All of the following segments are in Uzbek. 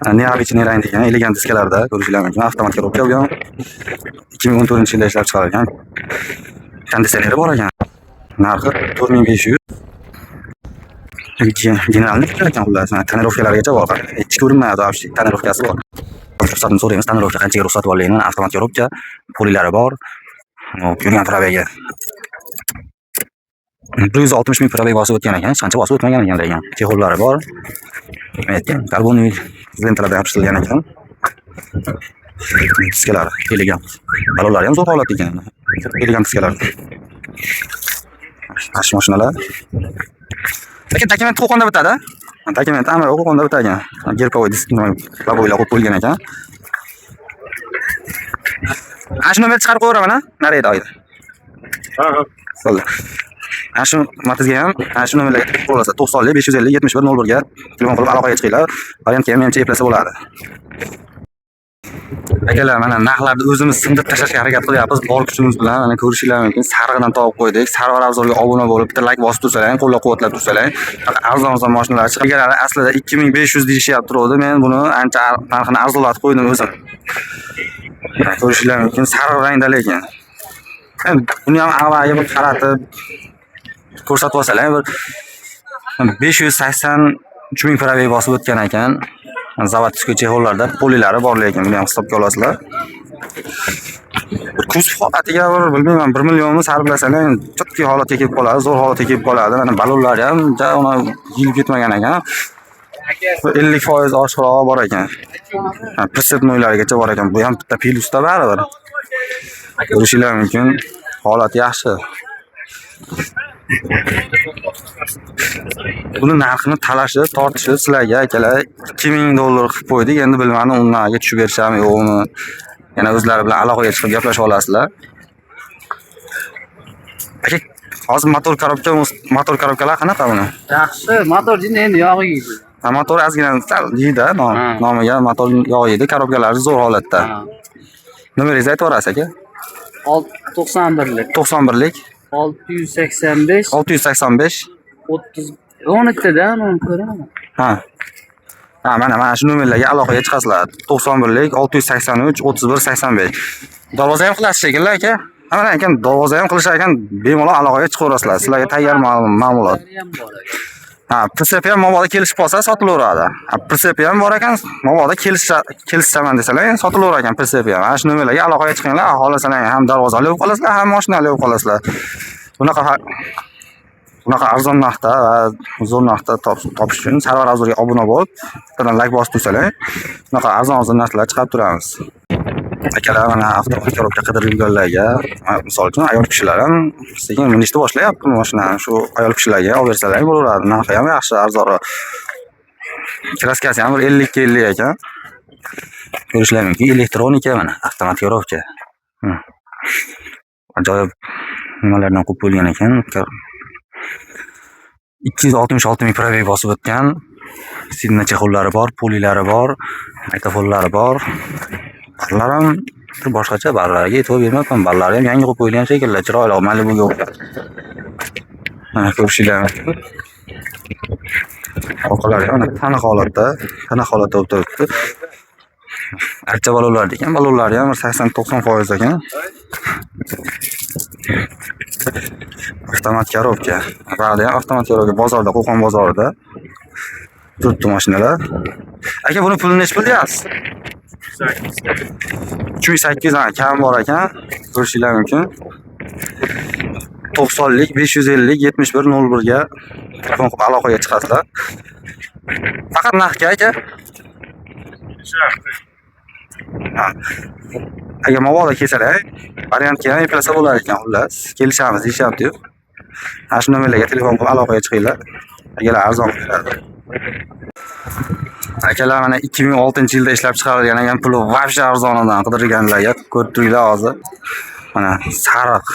Необычный rang degan, elegant diskalarda ko'rishinglar mumkin. Avtomat korobka bu ham 2014-yilda ishlab chiqarilgan. Konditsioneri bor ekan. Narxi 4500. Generalni ekan xullas. Mana тонировка largacha bor. Hech ko'rinmaydi, вообще тонировка si bor. Ruxsatini so'raymiz, тонировка qanchaga ruxsat borligini. Mana avtomat korobka, polilari bor. Hop, yurgan пробег i 160 ming пробег bosib o'tgan ekan, hech qancha bosib o'tmagan ekan lekin. Чехол lari bor. Aytgan, karbonli lentalarda yopishtirilgan ekan. Diskalari elegant. Balonlari ham zo'r holatda ekan. Elegant diskalar. Mana shu mashinalar. Lekin dokument Qo'qonda bitadi. Dokument hamma Qo'qonda bitagan. Гербовой disk лобовой lar qo'yib qo'yilgan ekan. Ana shu nomerni chiqarib qo'yaveraman, ha? Nariyda oyda. Ha, ha. Bo'ldi. Ana shu Matizga ham ana shu nomerlarga telefon qilsa 90 550 71 01 ga telefon qilib aloqaga chiqinglar. Variantga ham menimcha eplasa bo'ladi. Akalar, mana narxlarni o'zimiz sindirib tashlashga harakat qilyapmiz bor kuchimiz bilan. Mana ko'rishinglar mumkin. Sarig'idan topib qo'ydik. Sarvar Afzalga obuna bo'lib, bitta like bosib tursalar, qo'llab-quvvatlab tursalar, arzon arzon mashinalar chiqadi. Egalari aslida 2500 deyishyapti turuvdi. Men buni ancha narxini arzonlatib qo'ydim o'zim. Mana ko'rishinglar mumkin, sariq rangda lekin. Endi buni ham avvaliga bir qaratib ko'rsatib olsalar, bir 583 ming пробег bosib o'tgan ekan. Заводской чехол larda polilari bor lekin buni ham hisobga olasizlar. Bir kuzov holatiga bir bilmayman, 1 millionni sarflasalar чёткий holatga kelib qoladi, zo'r holatga kelib qoladi. Mana ballonlari ham ja uni yeyilib ketmagan ekan. 50% oshiqrog'i bor ekan. Ha, прицепной larigacha bor ekan. Bu ham bitta plyusda baribir. Ko'rishinglar mumkin. Holat yaxshi. Buni narxini talashib, tortishib sizlarga, akalar, 2000 dollar qilib qo'ydik. Endi bilmadim, undan tushib berishami, yo'qmi. Yana o'zlari bilan aloqaga chiqib gaplashib olasizlar. Aka, hozir motor korobka, motor korobkalar qanaqa buni? Yaxshi, motor jinni endi yog'i yeydi. Ha, motor ozgina sal yeydi, nomiga motor yog' yeydi, korobkalari zo'r holatda. Nomeringizni aytib yuborasiz, aka? 91lik. 91lik 685 685 30 12 da uni ko'raman. Ha. Ha, mana shu nomerlarga aloqaga chiqasizlar. 91lik 683 31 85. Darvoza ham qilasiz shekilli, aka. Ha, mana ekan, darvoza ham qilishar ekan, bemalol aloqaga chiqaverasizlar. Sizlarga tayyor ma'lumot. Ham bor aka. Ha, прицеп ham mabodo kelishib qolsa sotilaveradi. Ha, прицеп ham bor ekan, mabodo kelishaman desalar ham sotilaverar ekan прицеп ham. Mana shu nomerlarga aloqaga chiqinglar, xohlasalar ham darvoza olib qolasizlar, ham mashina olib qolasizlar. Bunaqa arzon narxda va zo'r narxda topish uchun Sarvar Afzalga obuna bo'lib, bittadan like bosib tursalar, bunaqa arzon arzon narxlar chiqarib turamiz. Akalar, mana avtomat korobka qidirib yurganlarga, misol uchun ayol kishilar ham sekin minishni boshlayapti mashinani. Shu ayol kishilarga olib bersalar ham bo'laveradi. Narxi ham yaxshi, arzonroq. Краска si ham bir 50 ga 50 ekan. Ko'rishlar mumkin. Elektronika mana, avtomat korobka. Ajoyib nimalardan qo'yib qo'yilgan ekan. 266 ming пробег bosib o'tgan. Сиденье чехол lari bor, pulilari bor, magnitofonlari bor. Barlar ham bir boshqacha, barlarga e'tibor bermabman. Barlari ham yangi qo'yib qo'yilgan shekilli, chiroyli, Malibuga o'xshab. Mana ko'rishinglar mumkin. Orqalari ham mana taniq holatda bo'lib turibdi. Archa balonlar degan, balonlari ham bir 80-90% ekan. Avtomat korobka. Bag'da ham avtomat korobka bozorda, Qo'qon bozorida turibdi mashinalar. Aka, buni puli nechi pul deyapsiz? 3800, ha, kam bor ekan. Ko'rishinglar mumkin. 90lik 550 71 01 ga telefon qilib aloqaga chiqasizlar. Faqat narxga, aka. Ha. Agar mabodo kelsalar, variantga ham eplasa bo'lar ekan, xullas. Kelishamiz deyishyapti-yu. Mana shu nomerlarga telefon qilib aloqaga chiqinglar. Akalar arzon qilib beradi. Akalar, mana 2006-yilda ishlab chiqarilgan ekan, puli вообще arzonidan qidirganlarga ko'rib turinglar hozir. Mana sariq.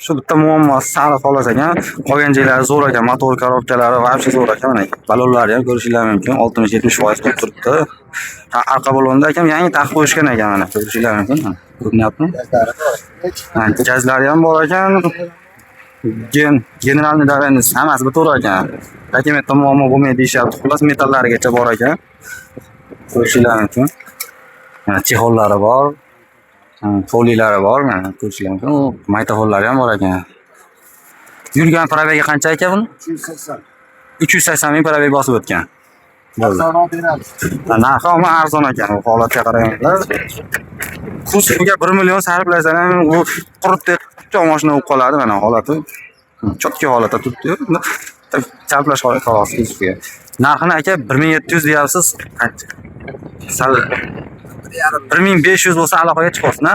Shu bitta muammosi sariq xolos ekan. Qolgan joylari zo'r ekan, motor korobkalari вообще zo'r ekan. Mana balonlari ham ko'rishinglar mumkin. 60-70% bo'lib turibdi. Ha, arqa balonda akam yangi taqib qo'yishgan ekan, mana ko'rishinglar mumkin. Mana ko'rinyaptimi? Ha, gazlari ham bor ekan. Генеральный доверенность hammasi bir to'g'ri ekan. Dokumentda muammo bo'lmaydi deyishyapti. Xullas, metallarigacha bor ekan. Ko'rishinglar mumkin. Mana чехол lari bor. Polilari bor, mana ko'rishinglar mumkin. U magnitofonlari ham bor ekan. Yurgan пробег i qancha aka buni? 380. 380 ming пробег bosib o'tgan. Bo'ldi. Arzonroq beramiz. Narxi ammo arzon ekan u holatga qaraganda. Kuzoviga 1 million sarflasan ham u qurib mashina bo'lib qoladi, mana holati. Чётко holatda turibdi. Sarflash holat xolos kuzoviga. Narxini aka 1700 deyapsiz. Qancha? Sal 1500 bo'lsa aloqaga chiqyapsiz, a?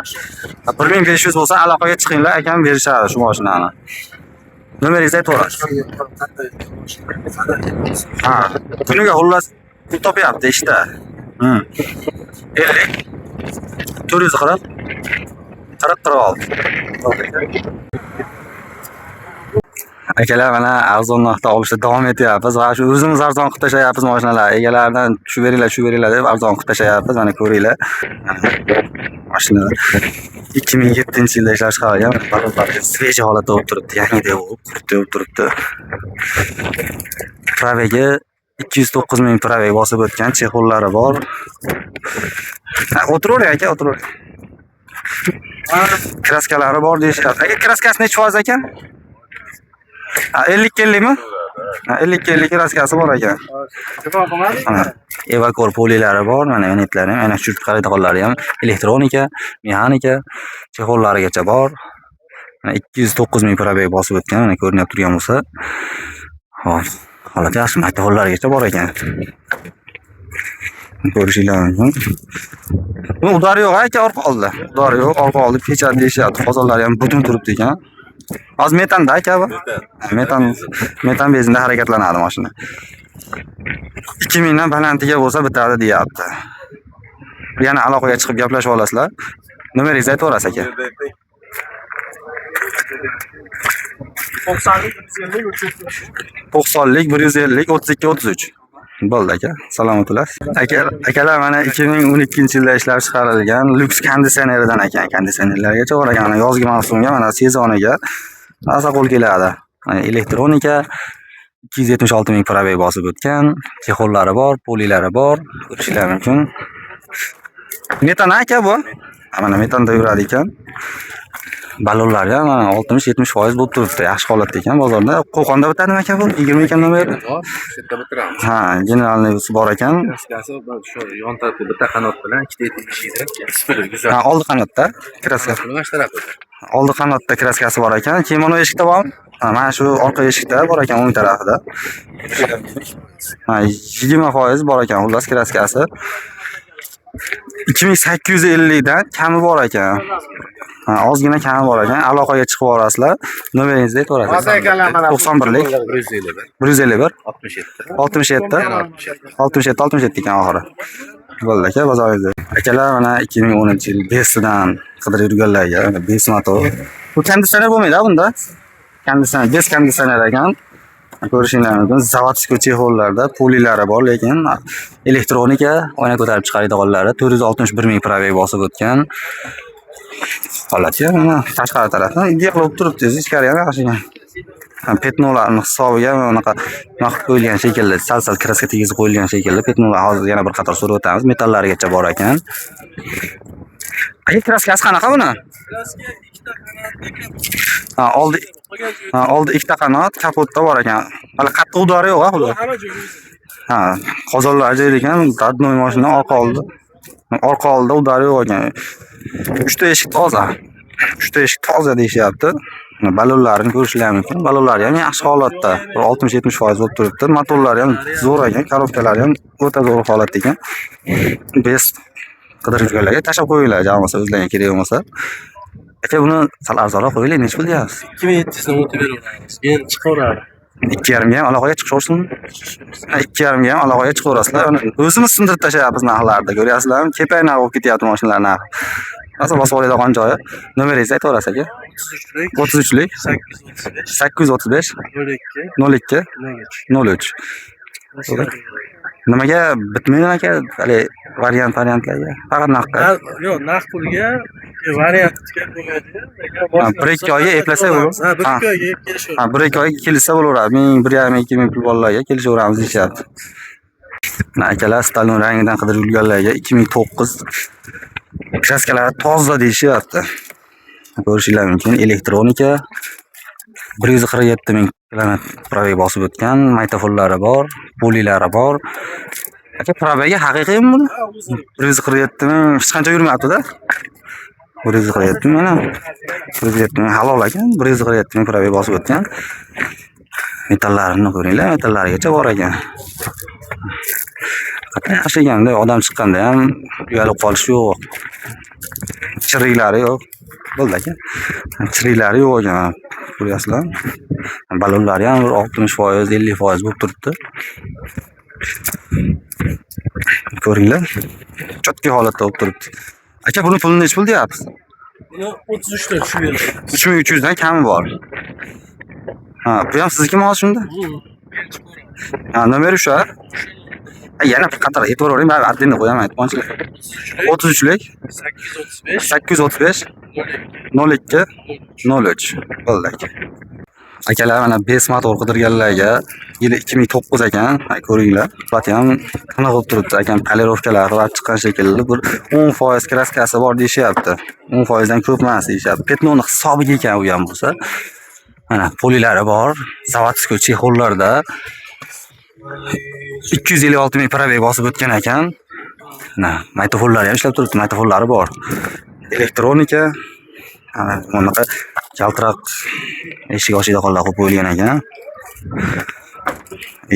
1500 bo'lsa aloqaga chiqinglar, akam berishadi shu mashinani. Nomeringizni aytaverasiz. Ha, kuniga xullas pul topyapti ishda. 50 440 40 46. Akalar, mana arzon narxda olishda davom etyapmiz va shu o'zimiz arzon qilib tashlayapmiz mashinalar. Egalaridan tushib beringlar, tushib beringlar deb arzon qilib tashlayapmiz. Mana ko'ringlar. Mashina 2007-yilda ishlab chiqarilgan. Свежий holatda bo'lib turibdi, yangidek bo'lib, qurtdek bo'lib turibdi. Пробег i 209 ming пробег bosib o'tgan, чехол lari bor. Ha, o'tiravering aka, o'tiravering. Краска lari bor deyishyapti. Aka, краска si nechi foiz ekan? Ha, 50 50 mi? Ha, 50 50 краска si bor ekan. Mana evakor polilari bor, mana yonitlari ham, aynan tushirib chiqaradiganlari ham elektronika, mexanika, чехол larigacha bor. Mana 209 ming пробег bosib o'tgan, mana ko'rinib turgan bo'lsa. Hop, holat yaxshi, magnitofonlarigacha bor ekan. Ko'rishinglar mumkin. Bu удар yo'q aka, orqa oldida. Удар yo'q, orqa oldi pechat deyishyapti. Qozonlari ham butun turibdi ekan. Hozir metanda aka bu. Metan, metan benzinda harakatlanadi mashina. 2000 dan balandiga bo'lsa bitadi deyapti. Yana aloqaga chiqib gaplashib olasizlar. Nomeringizni aytaverasiz aka. 90lik 150 33. 90lik 150 32 33. Bo'ldi aka. Salomat. Aka, akalar, mana 2012-yilda ishlab chiqarilgan lyuks konditsioneridan ekan. Konditsionerlargacha bor ekan. Mana yozgi mavsumga, mana sezoniga rosa qo'l keladi. Mana elektronika, 276 ming пробег bosib o'tgan, чехол lari bor, polilari bor, ko'rishinglar mumkin. Metan aka bu. Ha, mana metanda yuradi ekan. Ballonlari ham mana 60-70% bo'lib turibdi. Yaxshi holatda ekan bozorda. Qo'qonda bitadimi aka bu? 20 ekandan beri. Bor, shu yerda bitiramiz. Ha, генеральный bor ekan. Краска si shu yon tarafda bitta qanot bilan ikkita etik ishlaydi. Ismini güzel. Ha, oldi qanotda краска. Mana shu tarafida. Oldi qanotda краска si bor ekan. Keyin mana eshikda bormi? Ha, mana shu orqa eshikda bor ekan, o'ng tarafida. Ha, 20% bor ekan, xullas краска si. 2850 dan kami bor ekan. Ha, ozgina kami bor ekan. Aloqaga chiqib olasizlar. Nomeringizni aytaverasiz. 91lik 151 151 67 67 67. 67 67 ekan oxiri. Bo'ldi aka, bozoringizda. Akalar, mana 2010-yil Bestidan qidirib yurganlarga mana Best motor. Bu konditsioner bo'lmaydi bunda. Konditsioner, без konditsioner ekan. Ko'rishinglar mumkin. Заводской чехол larda polilari bor, lekin elektronika, oyna ko'tarib chiqaradiganlari 461 ming пробег bosib o'tgan. Holati mana tashqari tarafi ideal bo'lib turibdi, ichkari ham yaxshi ekan. Ha, пятно larni hisobiga unaqa nima qilib qo'yilgan shekilli, sal-sal краска tegizib qo'yilgan shekilli. Пятно lar hozir yana bir qator so'rab o'tamiz. Metallarigacha bor ekan. Aka, краска si qanaqa buni? Ha, oldi, ha, oldi ikkita qanot, kapotda bor ekan. Hali qattiq удар i yo'q, ha, xudo. Ha, qozonlar ajoyib ekan, родной mashina, orqa oldi. Orqa oldida удар i yo'q ekan. Uchta eshik toza. Uchta eshik toza deyishyapti. Mana ballonlarini ko'rishlar mumkin. Ballonlari ham yaxshi holatda. Bir 60-70% bo'lib turibdi. Motorlari ham zo'r ekan, коробка lari ham o'ta zo'r holatda ekan. Best qidirib yurganlarga tashlab qo'yinglar, bo'lmasa o'zlariga kerak bo'lmasa. Aka, buni sal arzonroq qo'yinglar, nechi pul deyapsiz? 2700 dan o'tib beraveramiz. Endi chiqaveradi. 2,5 ga ham aloqaga chiqishaversin. Ha, 2,5 ga ham aloqaga chiqaverasizlar. Uni o'zimiz sindirib tashlayapmiz narxlarni. Ko'ryapsizlarmi? Kepak narx bo'lib ketyapti mashinalar narxi. Rosa bosib oladigan joyi. Nomeringizni aytaverasiz aka. 33lik 33lik 835 835 02 02 03. 03. Nimaga bitmaydi aka? Hali variantlarga. Faqat narxga. Yo'q, naqd pulga variantga bo'lmaydi. Ha, bir ikki oyga eplasa bo'ladi. Ha, bir Ha. ikki oyga kelishaveramiz. Ha, bir ikki oyga kelishsa bo'laveradi. 1000, 1,5, 2000 pul bolalarga kelishaveramiz deyishyapti. Mana akalar, Stalin rangidan qidirib yurganlarga 2009, краска lari toza deyishyapti. Ko'rishinglar mumkin, elektronika. 147 ming kilometr пробег bosib o'tgan, magnitofonlari bor, pulilari bor. Aka, пробег i haqiqiymi buni? 147 ming hech qancha yurmayapti-da. 147 ming, mana 107 ming halol ekan, 147 ming пробег bosib o'tgan. Metallarini ko'ringlar, metallarigacha bor ekan. Qattiq yaxshi ekanda, odam chiqqanda ham uyalib qolish yo'q. Chiriklari yo'q. Bo'ldi, aka. Chiriklari yo'q ekan. Ko'ryapsizlar. Ballonlari ham bir 60%, 50% bo'lib turibdi. Ko'ringlar. Чёткий holatda bo'lib turibdi. Aka, buni pulini nechi pul deyapsiz? Buni 33 ta tushib beradi. 3300 dan kami bor. Ha, bu ham siznikimi hozir shunda? Ha, nomeri shu. Ha, yana bir qator aytavering, man отдельно qo'yaman, aytmoqchilik. 33lik 835 835 02 03. Bo'ldi, aka. Akalar, mana 5 motor qidirganlarga, yili 2009 ekan. Ha, ko'ringlar. Sifati ham tiniq bo'lib turibdi ekan, полировка lar qilib chiqqan shekilli. Bir 10% краска si bor deyishyapti. 10% dan ko'p emas deyishyapti. Пятно ni hisobiga ekan u ham bo'lsa. Mana polilari bor, заводской чехол larda. 256 ming пробег bosib o'tgan ekan. Mana magnitofonlari ham ishlab turibdi, magnitofonlari bor. Elektronika. Mana bunaqa jaltiroq eshik ochadiganlar qo'yib qo'yilgan ekan.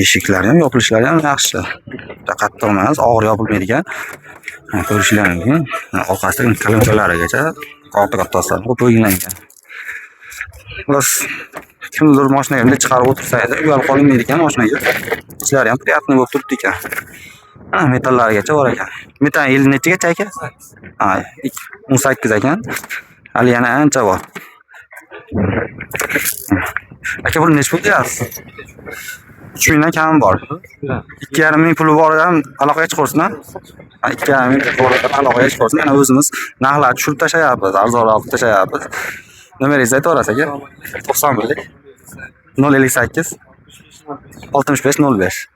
Eshiklari ham, yopilishlari ham yaxshi. Juda qattiq emas, og'ir yopilmaydigan. Mana ko'rishinglar mumkin. Mana orqasida kolonkalarigacha katta katta qo'yib qo'yilgan ekan. Xullas, kimdir mashinaga bunday chiqarib o'tirsangiz, uyalib qolinmaydi ekan mashinaga. Ichlari ham приятный bo'lib turibdi ekan. Ha, metallarigacha bor ekan. Metan yili nechigacha, aka? Ha, 18 ekan. Hali yana ancha bor. Aka, buni nechi pul deyapsiz? 3000 dan kami bor. 2,5 ming puli bor ham aloqaga chiqaversin, ha? 2,5 ming puli bor aloqaga chiqaversin. Yana o'zimiz narxlarni tushirib tashlayapmiz, arzonroq qilib tashlayapmiz. Nomeringizni aytaverasiz, aka? 91lik 058 65 05.